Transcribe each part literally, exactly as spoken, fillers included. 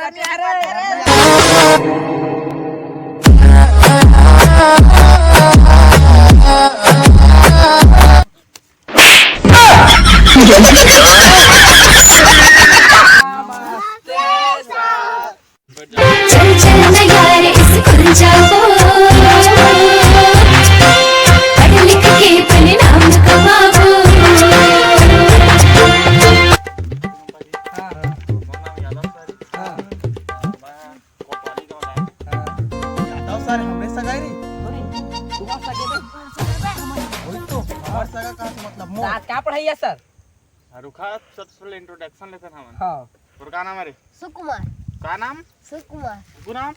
चल चल ना यार स्कूल जाबो, पढ़ लिख के अपन नाम कमाबो। यादव सर, हमरे सगा रे। वही तो, हमार सगा का मतलब मोर। का पढ़ाई है सर? रुखा, सबसे पहले इंट्रोडक्शन लेथन हमन। हाँ। तोर का नाम है रे? सुकुमार। का नाम? सुकुमार। सुकु नाम?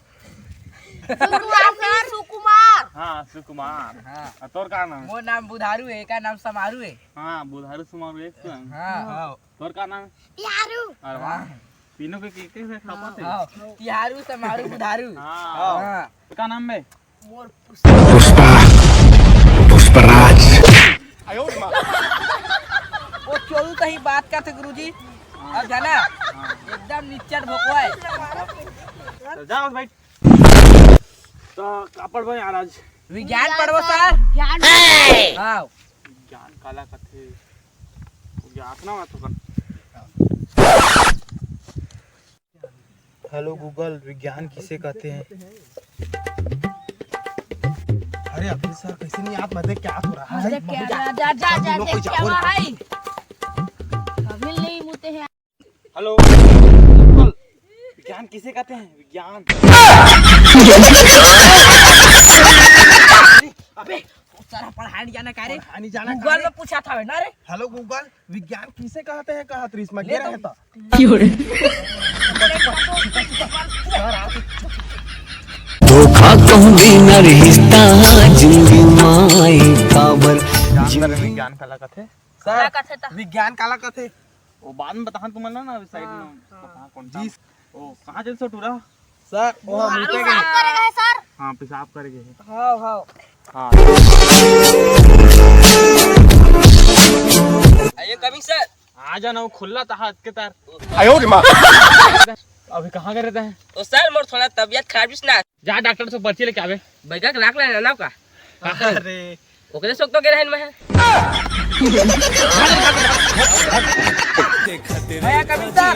सुकुमार सर, सुकुमार। हाँ, सुकुमार। हाँ। आ, तोर का नाम है? मोर नाम बुधारू है, एका नाम समारू है। हाँ, बुधारू समारू एक तो है। हाँ। हाँ। तोर का नाम है? तिहारू। अरे वाह। हाँ। तीनों के, के, के से खपत है? हाँ। तिहारू, समारू, बुधारू। हाँ। हाँ। तोर का नाम है? पुष्पा, पुष्पराज। वो चोरू तही बात करथे गुरुजी। अब जाना, एकदम निच्चट भोकवा है। तो जाओ भाई। तो कापड़ भाई आज विज्ञान पढ़बो सर। ज्ञान। हाँ। विज्ञान काला कथे? ज्ञान ना मैं तो कर। हेलो गूगल, विज्ञान किसे कहते हैं? अरे अखिल सर, कैसे नहीं याद, मैं देख क्या हो रहा है? अरे क्या, जा, जा, जा, जा, तुम लोग देख कोई क्या जाओ हुआ ना। है? अभी नहीं मुते हैं। हेलो गूगल, विज्ञान किसे कहते हैं? विज्ञान। अबे, सारा पढ़ाई नहीं जाना का रे? पढ़ाई नहीं जाना का गूगल रे? में पूछा था ना रे। हेलो गूगल, विज्ञान किसे कहते हैं? कहा त्रिस में ले गिरा तो। है तो। धोखा कहूँ बिना रिश्ता जिंदगी माए काबर। विज्ञान काला कथे? सर, का कथे त? विज्ञान काला कथे? वो बाद में बताहन तुमन ला ना, अभी साइड में। हाँ। कहाँ, कौन सा? जी। ओ, कहाँ चल सो टूरा? सर, वो हम पेशाब करे गए सर। हाँ, पेशाब करे गए। हाँ, हाँ। हाँ। आइए कमिंग सर। आ जाना, वो खुल्ला था हाथ के तार। आयो रे माँ। अभी कहाँ गए रहते हैं? ओ सर, मोर थोड़ा तबीयत खराब इस ना। जा डॉक्टर से पर्ची लेके आवे। बैगा के लाख लेना ना का? अरे। ओकरे सोक तो के रहन में है। भैया कमिंग सर।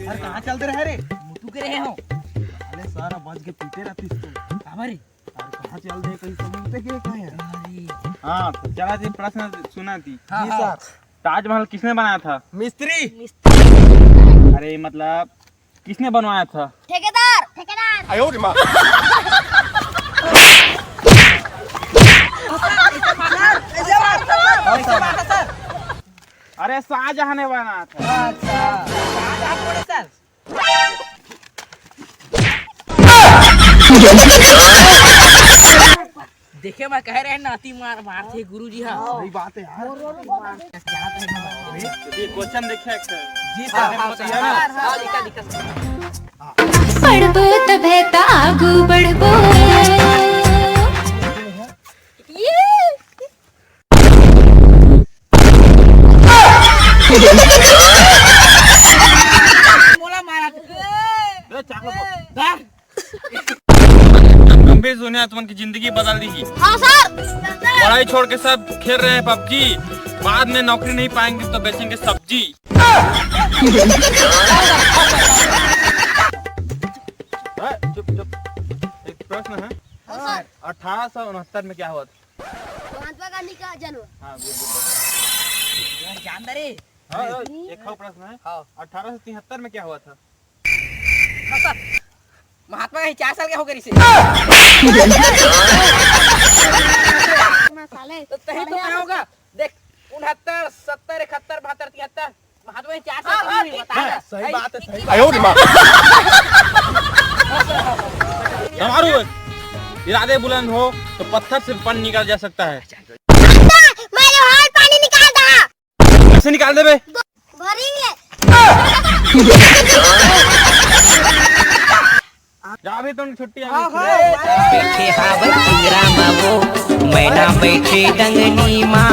अरे कहाँ चलते रहे रे? मुतू के रहे हो। अरे सर, अब बच के पीते रहतीस तो। काबर रे? अरे कहाँ चल दे, कहीं समझते के कहाँ है? अरे। हाँ, तो चला जी, प्रश्न सुना थी। हाँ, जी हाँ। सर। ताजमहल किसने बनाया था? मिस्त्री। अरे मतलब किसने बनवाया था? ठेकेदार। ठेकेदार। आयो रे माँ। अरे शाहजहां ने बनाया था। अच्छा, शाहजहां कौन है सर? देखे मैं कह रहे हैं नाती मार मारथे गुरुजी। हाँ, सही बात है यार। ये क्वेश्चन देखे एक ठे। जी सर। हाँ, हाँ, सर। हाँ, लिखा, लिखा। पढ़बो तभे त आगू बढ़बो। ये मोला मारा। ए, चाकू को। धर। गंभीर सुनिया, तुमन की जिंदगी बदल दी। हाँ सर। पढ़ाई छोड़ के सब खेल रहे हैं पबजी, बाद में नौकरी नहीं पाएंगे तो बेचेंगे सब्जी। ए, चुप, चुप। एक प्रश्न है। हाँ सर। अठारह सौ उनहत्तर में क्या हुआ था? महात्मा गांधी का जन्म। हाँ, good, good। यार, जान दे रे। हाँ, हाँ, एक और प्रश्न है। हाँ। अठारह सौ तिहत्तर में क्या हुआ था? हाँ, सर। महात्मा गांधी चार साल के हो गए रिसे। तो तही तो कहा होगा। देख, उनहत्तर, सत्तर, इकहत्तर, बहत्तर, तिहत्तर। महात्मा जी चार सौ हाँ, हाँ, तीन में ठीक बता है। रहा। सही बात है, सही बात। आयो रे माँ। हमारू इरादे बुलंद हो तो पत्थर से पानी निकाला जा सकता है। मैं लोहार पानी निकाल दहा। कैसे निकाल देबे? भरी है। जा भी तुम छुट्टी अभी। हाँ, हाँ। बैठे हावय पिंजरा म वो, मैना बैठे डंगनी मा।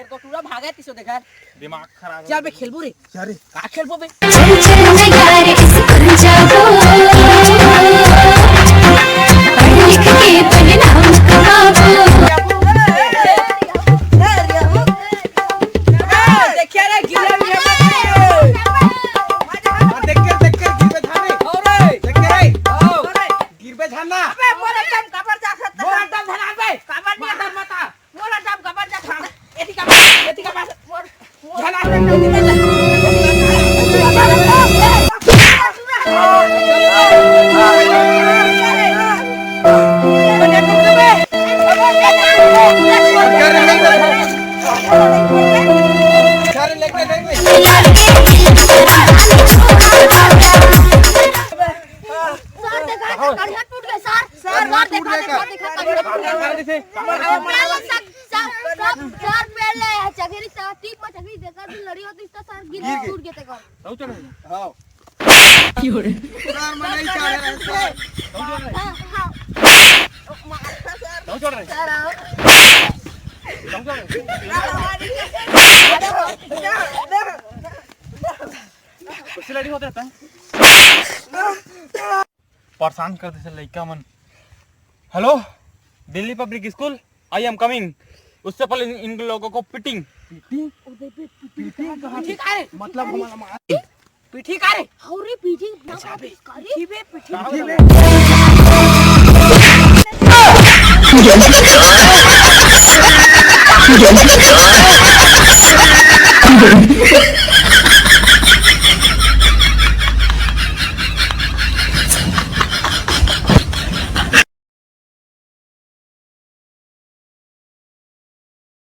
तो पूरा भाग ए, तीसो देखा। दिमाग खराब चल बे, खेलबो रे। चल रे। का खेलबो बे? चल चल नगारे इस पर जाबो। पढ़ लिख के बने नाम कमाबो। देखिए रे, गिरा भी है। हाँ, देख के, देख के, गिर पे ध्यान रे। और रे। देख के रे। गिर पे ध्यान ना। अबे, मोर एकदम कबर जा सकता मोर है। एकदम ध्यान बे। कबर नहीं मार मत आ। मोला जब गबर जा था। एती का, एती का पास, मोर, मोर। झला, झला, झला, झला। अरे, लेके, लेके। सर, देखा, करिया टूट गया, सर। सर, करिया सर, टूट देखा, गया देखा, का? करिया टूट गया। सर, सर, सर, सर, पेड़ ले, चकरी, टीप में चकरी देखा, तू लड़ी होती, इसका सर गिर गिर गया। टूट गया, देखा। रहू चढ़ रही। हाँ। की हो रे? सर, मैं नहीं चढ़ रहा, सर। हाँ, हाँ। रहू चढ़ रही। सर, आओ। रहू चढ़ रही। देखो, देखो, देखो। कैसे लड़ी होते रहता है? परेशान कर देते लइका मन। Hello, Delhi public school, I am coming. उससे पहले इन, इन लोगों को पीटिंग। पीटिंग? पीटिंग कहाँ पीठी से? का रे? मतलब हमारा मार। पीठी का रे? हौरी पीठी ना अच्छा बे। पीठी बे, पीठी बे।